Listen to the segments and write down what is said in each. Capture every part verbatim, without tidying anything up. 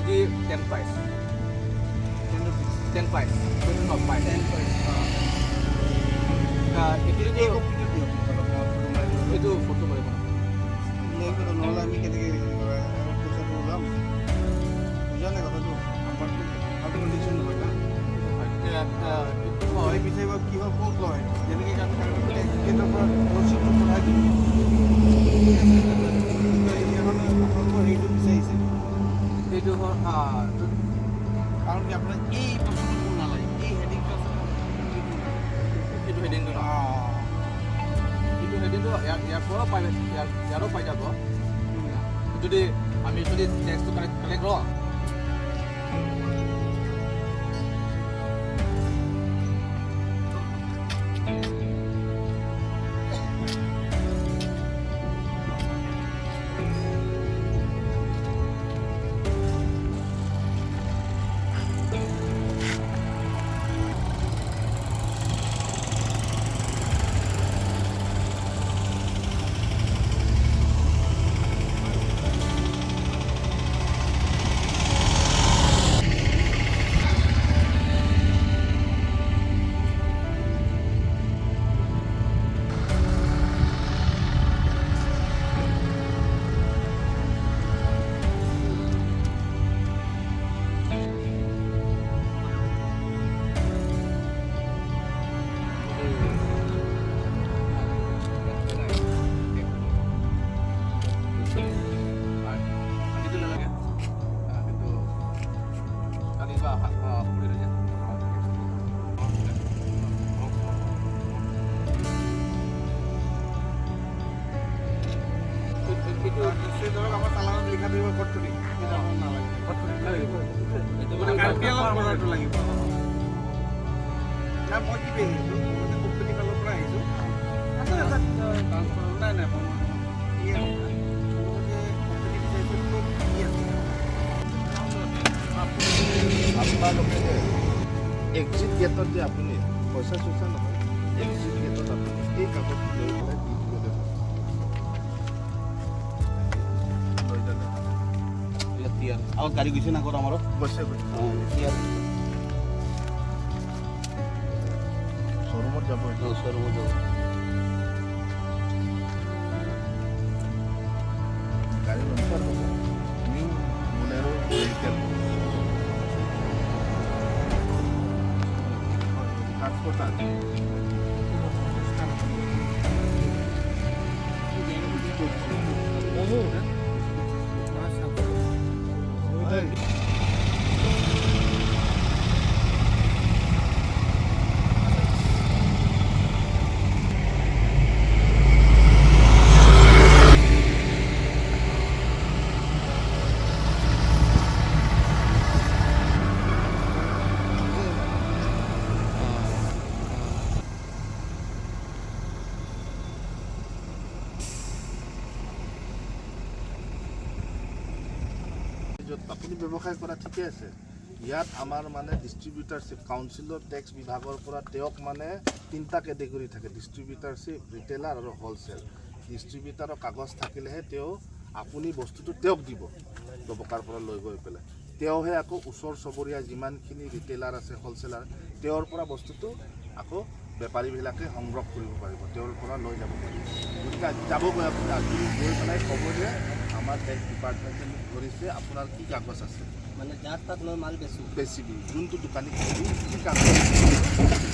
Ten five. Ten rupees. Ten five. Twenty five. Ten five. Ah, এইটো, এইটো, এইটো ফটো মাৰিব। লৈ পেলাই নহ'লে আমি কেনেকে, এ, পইচাটো ওলাম? বুজা নাই কথাটো? আমাৰতো ভাল কণ্ডিশ্যন নহয় না। এতিয়া, আ, হয়, বিচাৰিব কি হয়, ক'ত লয়? যেনেকে আমি তাৰ মানে গেটৰ পৰা ৰচিদটো পঠাই দিম। এতিয়া মানে আপোনালোকৰ হেৰিটো বিচাৰিছে। এইটো হ'ল, আ, কাৰণ কি আপোনাৰ এই বস্তুটো মোৰ নালাগে, এই হেডিংটো আছে ন? এইটো হেডিংটো ন? অ। এইটো হেডিংটো ইয়াৰ, ইয়াৰ পৰাও পাই, ইয়াৰ, ইয়াৰো পাই যাব। যদি আমি যদি টেক্সটো কালেক্ট, কালেক্ট কৰোঁ, এইটো নিশ্চয় ধৰক আমাৰ চালানত লিখা থাকিব ফটকৰি। এইটো আমাৰ নালাগে। ফটকৰি নালাগিব। এইটো মানে কাৰ্বি আংলং বৰ্ডাৰটো লাগিব। না, মই কি বিচাৰিছোঁ? মই মানে কোম্পানী ফালৰ পৰা আহিছোঁ। আছে, আছে। ট্ৰান্সফাৰ, নাই, নাই, মই, মই, কি আছে? আপোনালোকে এক্সিট গেটত যে আপুনি পইচা চইচা নহয়, এক্সিট গেটত আপুনি এই কাগজ লৈ পেলাই দি দিব লাগিব। লৈ যালে। ইয়াত দিয়া। আগত গাড়ী গৈছে না আগত আমাৰো? গৈছে, গৈছে। অ, দিয়া। শ্ব'ৰুমত যাব এইটো। অ, শ্ব'ৰুমত যাব। গাড়ী নমস্কাৰ হ'ব। নিউ বলেৰ' ভেহিকেল। ট্ৰান্সপৰ্টাৰ। য'ত আপুনি ব্যৱসায় কৰা ঠিকে আছে, ইয়াত আমাৰ মানে ডিষ্ট্ৰিবিউটাৰশ্বিপ, কাউন্সিলৰ টেক্স বিভাগৰ পৰা তেওঁক মানে তিনিটা কেটেগৰী থাকে, ডিষ্ট্ৰিবিউটাৰশ্বিপ, ৰিটেইলাৰ আৰু হ'লচেল। ডিষ্ট্ৰিবিউটাৰৰ কাগজ থাকিলেহে তেওঁ, আপুনি বস্তুটো তেওঁক দিব, গবকাৰ পৰা লৈ গৈ পেলাই। তেওঁহে আকৌ ওচৰ চুবুৰীয়া যিমানখিনি ৰিটেইলাৰ আছে, হ'লচেলাৰ, তেওঁৰ পৰা বস্তুটো আকৌ বেপাৰীবিলাকে সংগ্ৰহ কৰিব পাৰিব, তেওঁৰ পৰা লৈ যাব পাৰিব। গতিকে আজি যাবগৈ আপুনি, আজি গৈ পেলাই ক'ব যে আমাৰ টেক্স ডিপাৰ্টমেণ্টে মোক ধৰিছে, আপোনাৰ কি কাগজ আছে? মানে যাৰ তাত মই মাল বেচো। বেচিবি, যোনটো দোকানী কিনিবি, কি কাগজ আছে?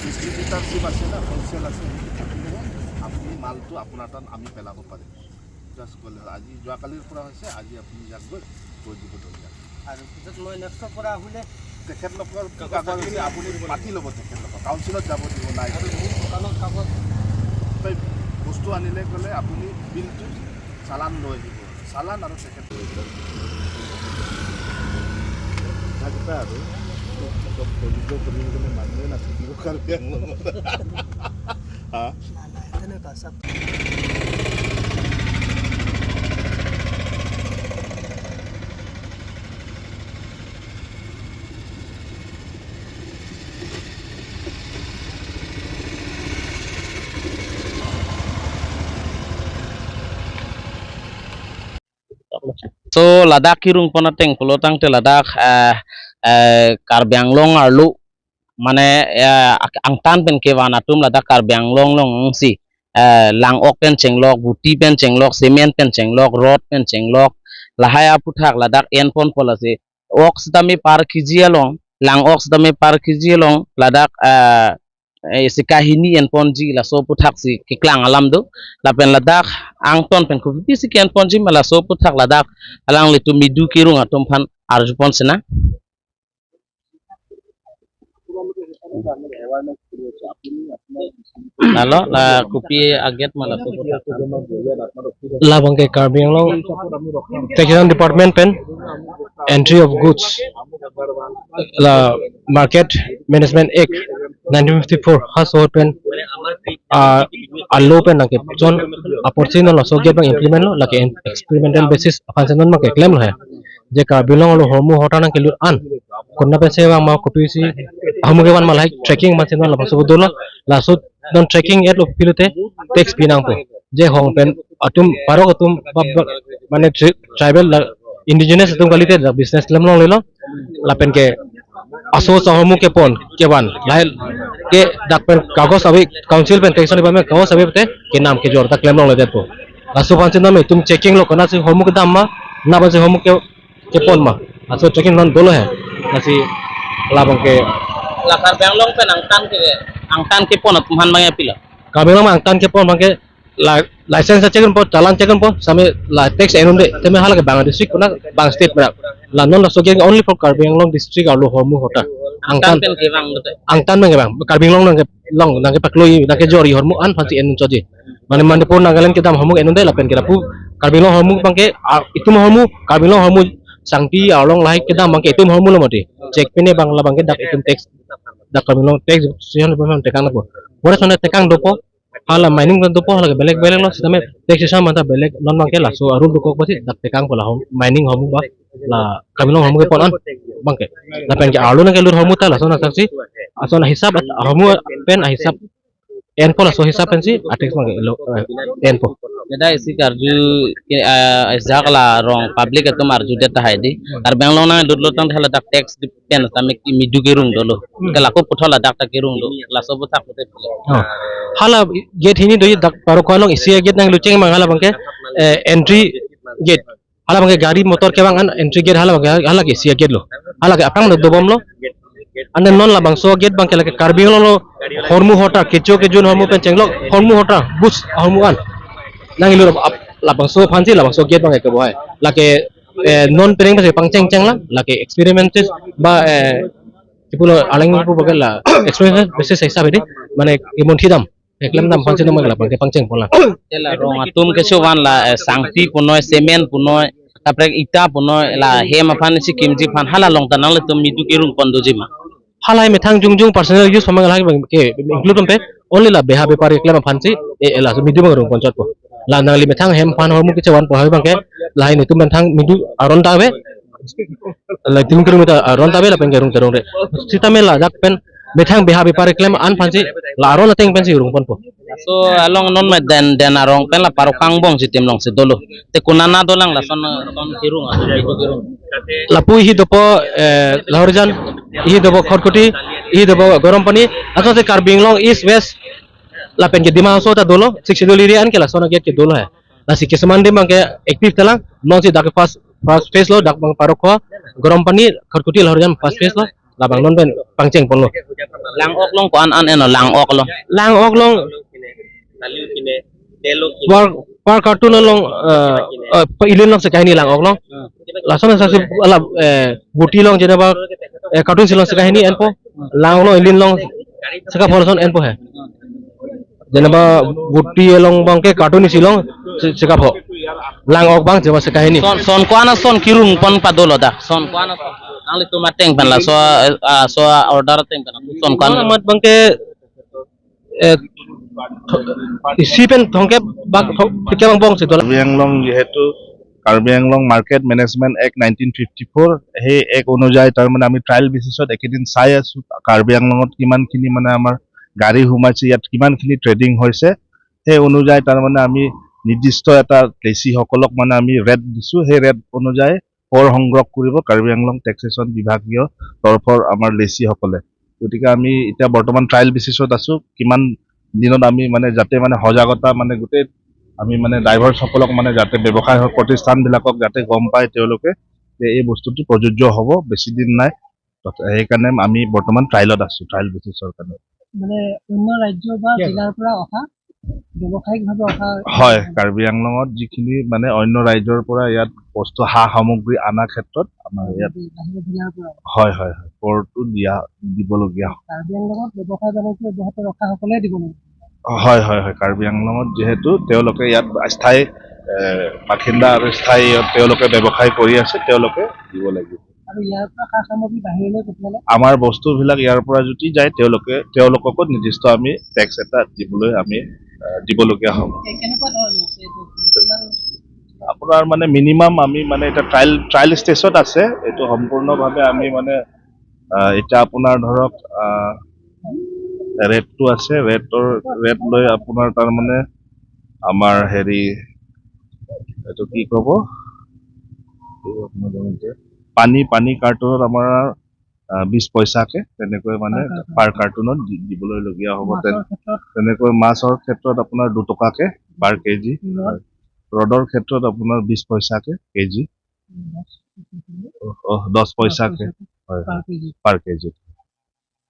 ডিষ্ট্ৰিবিউটাৰশ্বিপ আছে না, হ'লচেল আছে, সেইটো থাকিলেহে আপুনি মালটো আপোনাৰ তাত আমি পেলাব পাৰিম। জাষ্ট ক'লে হ'ল, আজি যোৱাকালিৰ পৰা হৈছে, আজি আপুনি যাকগৈ, গৈ দিব দলিয়া। আৰু পিছত মই নেক্সটৰ পৰা আহিলে তেখেতলোকৰ কি কাগজ আছে, আপুনি পাতি ল'ব তেখেতলোকক। কাউন্সিলত যাব দিব নাই। আৰু মোৰ দোকানৰ কাগজ। তই বস্তু আনিলে ক'লে আপুনি বিলটো, চালান লৈ আহিব। চালান আৰু তেখেত থাকিবা আৰু চব দৰিদ্ৰ কৰিম বুলি মানুহে নাথাকিব কাৰ্বি আংলঙত। হা? নাই, নাই, তেনেকুৱা চব। So ladak kerung pon ateng pulo tangte ladak eh, eh, Karbi Anglong arlo mane eh, ak- angtan pen kevan atum ladak Karbi Anglong along si eh, lang-ok pen chenglok, buti pen chenglok, cement pen chenglok, rod pen chenglok, lahai aputhak ladak en pon pon lasi ok sitame par kiji along, lang-ok sitame par kiji along ladak eh, eh, isi kahini en ponji laso aputhak si keklang alam do. Lapen ladak angtan pen kopi si ke-en ponji ma laso aputhak ladak alanglitum medu kerung atum aphan arju pon sinang. Lalo la kopi a-gate ma laso aputhak? Labang ke Karbi Anglong Taxation Department pen Entry of Goods, la Market Management Act nineteen fifty-four ha so pen ah, a-law pen nangkechon apotsi non laso gate abang implement lo, lake experimental basis aphan si non abang keklem lo he. Je Karbi Anglong arlo hormu hotar nangkelut an, konat pensi vang ma, kopisi ahormu kevan ma, lahai trekking aphan si non labangso dolo. Laso non trekking et lo pilote tax pi nangpo. Je hong pen atum, parok atum ba- ba- mane tri- tribal la indigenous atum kalite la business klem longlelo. Lapen ke aso ahormu kepon kevan lahai ke dak pen kagos ave, council pen taxation department kagos ave te kenam kejor ta klem longledetpo. Laso aphan si non itum checking lo, konatsi hormu kedam ma, konat pensi hormu ke kepon ma, laso checking non dolo he. Lasi labang ke la Karbi Anglong pen angtan ke, angtan kepon atum aphan abang ya pilo? Karbi Anglong angtan kepon abang ke la license check unpo, challan check unpo, same la tax en unde, teme hala ke bang district konat, bang state mera. La non laso gate only for Karbi Anglong district arlo hormu hotar. Angtan Angtan pen kevang dote. Angtan pen kevang, Karbi Anglong nangke long nangkepakloi nangkejor-i hormu an aphan si en unchotji. Mane Manipur, Nagaland kedam hormu en unde, lapen ke lapu Karbi Anglong hormu abang ke ah, itum hormu, Karbi Anglong hormu Sangti, Arlong lahai kedam abang ke itum hormu lo mati. Check pine abang labang ke dak itum tax, dak Karbi Anglong tax station abang tekang nangpo. Bore sone tekang dopo, hala mining abang dopo, hala ke belek belek lo, sitame tax station abang ta belek, non abang ke laso a-rule dokok apotsi dak tekangpo la hom- mining hormu ba, la Karbi Anglong hormu kepon an abang ke. Lapen ke arlo nangkelut hormu ta lason asaksi, lason ahisap at- hormu pen ahisap enpo, laso hisap pensi a-tax abang ke lo, eh, enpo. Kedai isi karju ke, eh, ajak la rong public atum arjudet tahai di. Karbi Anglong nanglut lo tangte hala dak tax di pen tame ki medu kerung dolo. Hmm. Ke lako puthot ladak ta kerung do. Laso aputhak puthot. Oh. Hala gate hini do, dak parok along isi gate nanglucheng abang, hala abang ke eh, entry gate. Hala abang ke gari motor kevang an entry gate, hala abang ke, hala ke isi gate lo. Hala ke aphrang do dobom lo. Ante non labangso gate abang ke lake Karbi Anglong lo hormu hotar, kecho kejun hormu pen chenglok hormu hotar, bus hormu an nangkelut ap- labangso aphan si labangso gate abang ke kebo hai. Lake eh, non penang pensi pangcheng cheng lang, lake experimental ba eh, kipulo alang kipu abang ke la experimental basis hisap di, mane imun thidam, keklem dam aphan si non abang ke pangcheng pon lang. Te la rong atum keso van la eh, sangti punoi, cement punoi, kaprek ita punoi, la hem aphan si kimji aphan hala along ta nanglitum medu kerung pon doji ma? Halahai methang jongjong personal use aphan abang ke include pon pe, only la beha bepari keklem aphan si eh, eh, laso medu abang rung pon chotpo. La nangli methang hem aphan hormu kechevanpo hai abang ke, lahai netum methang medu aron ta ave, la tin kilometer aron ta ave, lapen ke rung ta rungre. Sitame ladak pen methang beha bepari keklem an aphan si la aron ateng pensi rung ponpo. So along non me den den arong pen la parok angbong sitim along si dolo. Te konat nat dolang lason, son kerung, ah, kerung. Lapu ihi dopo eh, Lahorijan, ihi dopo Kharkoti, ihi dopo Garampani, laso si Karbi Anglong East West lapen ke Dima Hasao ta dolo, Sixth Schedule area an ke lason gate ke dolo hai. Lasi kisuman adim abang ke active ta lang, non si dak first, first phase lo, dak abang parok ko, Garampani, Kharkoti, Lahorijan first phase lo, labang non pen pangcheng ponlo. Lang-ok along ko-an an enlo, lang-ok along? Lang-ok along per, per carton along eh, eh, pa ilin along si kahini lang-ok along. Lason asaksi hala eh, buti along jeneba eh, carton isi along si kahini enpo. Lang-ok along, ilin along si kapho, lason enpo he. Jeneba buti along abang ke carton isi along si, si kapho. Lang-ok abang jeneba si kahini. Son, son ko-an ason kerung pon padolo dak? Son ko-an ason? Nanglitum ateng pen laso, eh, ah, so order ateng pen son ko-an? Amat abang ke eh, tho- isi pen thongkep bak thongkep angbong si dolang. Karbi Anglong, যিহেতু Karbi Anglong Market Management Act nineteen fifty-four, সেই এক্ট অনুযায়ী তাৰমানে আমি ট্ৰায়েল বেচিছত এইকেইদিন চাই আছো কাৰ্বি আংলঙত কিমানখিনি মানে আমাৰ গাড়ী সোমাইছে, ইয়াত কিমানখিনি ট্ৰেডিং হৈছে। সেই অনুযায়ী তাৰমানে আমি নিৰ্দিষ্ট এটা লেচিসকলক মানে আমি ৰেট দিছো। সেই ৰেট অনুযায়ী কৰ সংগ্ৰহ কৰিব কাৰ্বি আংলং টেক্সেশ্যন বিভাগীয় তৰফৰ আমাৰ লেচিসকলে। গতিকে আমি এতিয়া বৰ্তমান ট্ৰায়েল বেচিছত আছো। কিমান দিনত আমি মানে যাতে মানে সজাগতা মানে গোটেই আমি মানে ড্ৰাইভাৰসকলক মানে যাতে ব্যৱসায় হওক, প্ৰতিষ্ঠানবিলাকক যাতে গম পায় তেওঁলোকে যে এই বস্তুটো প্ৰযোজ্য হ'ব, বেছি দিন নাই। তথা-, সেইকাৰণে আমি বৰ্তমান ট্ৰায়েলত আছো, ট্ৰায়েল বেচিছৰ কাৰণে। মানে অন্য ৰাজ্য বা জিলাৰ পৰা অহা, ব্যৱসায়িকভাৱে অহা? হয়, কাৰ্বি আংলঙত যিখিনি মানে অন্য ৰাজ্যৰ পৰা ইয়াত বস্তু, সা সামগ্ৰী অনা ক্ষেত্ৰত আমাৰ ইয়াত বাহিৰৰ জিলাৰ পৰা? হয় হয় হয়, কৰটো দিয়া, দিবলগীয়া হয়। কাৰ্বি আংলঙত ব্যৱসায় বাণিজ্য অব্যাহত ৰখাসকলে দিব লাগিব? হয় হয় হয়, কাৰ্বি আংলঙত যিহেতু তেওঁলোকে ইয়াত স্থায়ী এ, বাসিন্দা আৰু স্থায়ী ইয়াত তেওঁলোকে ব্যৱসায় কৰি আছে, তেওঁলোকে দিব লাগিব। আৰু ইয়াৰ পৰা সা সামগ্ৰী বাহিৰলৈ পঠিয়ালে? আমাৰ বস্তুবিলাক ইয়াৰ পৰা যদি যায়, তেওঁলোকে তেওঁলোককো নিৰ্দিষ্ট আমি টেক্স এটা দিবলৈ আমি এ, দিবলগীয়া হ'ব। এই কেনেকুৱা ধৰণৰ? এইটো কিমান? আপোনাৰ মানে মিনিমাম আমি মানে এতিয়া ট্ৰায়েল ট্ৰায়েল ষ্টেজত আছে। এইটো সম্পূৰ্ণভাৱে আমি মানে আহ, এতিয়া আপোনাৰ ধৰক ৰেটটো আছে, ৰেটৰ ৰেট লৈ আপোনাৰ তাৰমানে আমাৰ হেৰি এইটো কি ক'ব, পানী পানী কাৰ্টুনত আমাৰ আহ, বিশ পইচাকে তেনেকৈ মানে Per carton। পাৰ কাৰ্টুনত দি- দিবলৈলগীয়া হ'ব। তেন- মাছৰ ক্ষেত্ৰত? তেনেকৈ মাছৰ ক্ষেত্ৰত আপোনাৰ দুটকাকে পাৰ কেজি। ৰদ? ৰদৰ ক্ষেত্ৰত আপোনাৰ বিশ পইচাকে কেজি। দহ পইচাকে? অ, অ, দহ পইচাকে। পইচাকে হয় per হয়, কেজি। পাৰ কেজি।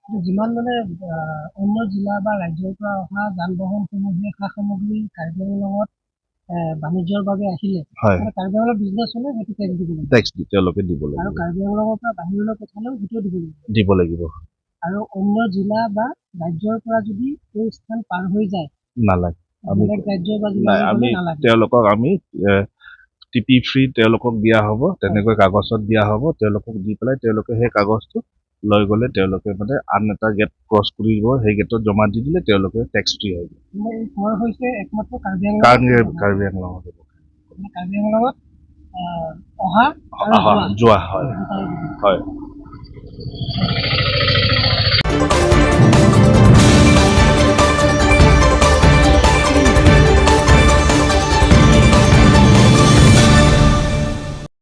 যিমান মানে আহ, অন্য জিলা বা ৰাজ্যৰ পৰা অহা যান বাহনসমূহে সা সামগ্ৰী কাৰ্বি আংলঙত আহ, বাণিজ্যৰ বাবে আহিলে হয়, মানে কাৰ্বি আংলঙত বিজনেছ হ'লে সেইটো টেক্স দিব লাগিব? টেক্স দি- তেওঁলোকে দিব আৰু লাগিব, কাৰ্বি আংলঙৰ পৰা বাহিৰলৈ পঠালেও সেইটোও দিব লাগিব? দিব লাগিব। আৰু অন্য জিলা বা ৰাজ্যৰ পৰা যদি এই স্থান পাৰ হৈ যায়, নালাগে। আমি বেলেগ ৰাজ্য বা নাই, জিলালৈ আমি গ'লে নালাগে? তেওঁলোকক আমি টি পি ফ্ৰী তেওঁলোকক দিয়া হ'ব, তেনেকৈ কাগজত দিয়া হ'ব। তেওঁলোকক দি পেলাই তেওঁলোকে সেই কাগজটো লৈ গ'লে তেওঁলোকে মানে আন এটা গেট ক্ৰছ কৰিব, সেই গেটত জমা দি দিলে তেওঁলোকে টেক্স ফ্ৰী হৈ যায়। মানে এই কৰ হৈছে একমাত্ৰ কাৰ্বি আংলঙত কাৰ্বি ব্যৱহাৰ। কাৰ্বি আংলঙত হ'ব। মানে কাৰ্বি আংলঙত আহ, অহা আৰু অহা যোৱা। যোৱা হয়। দুটাই দিব। হয়।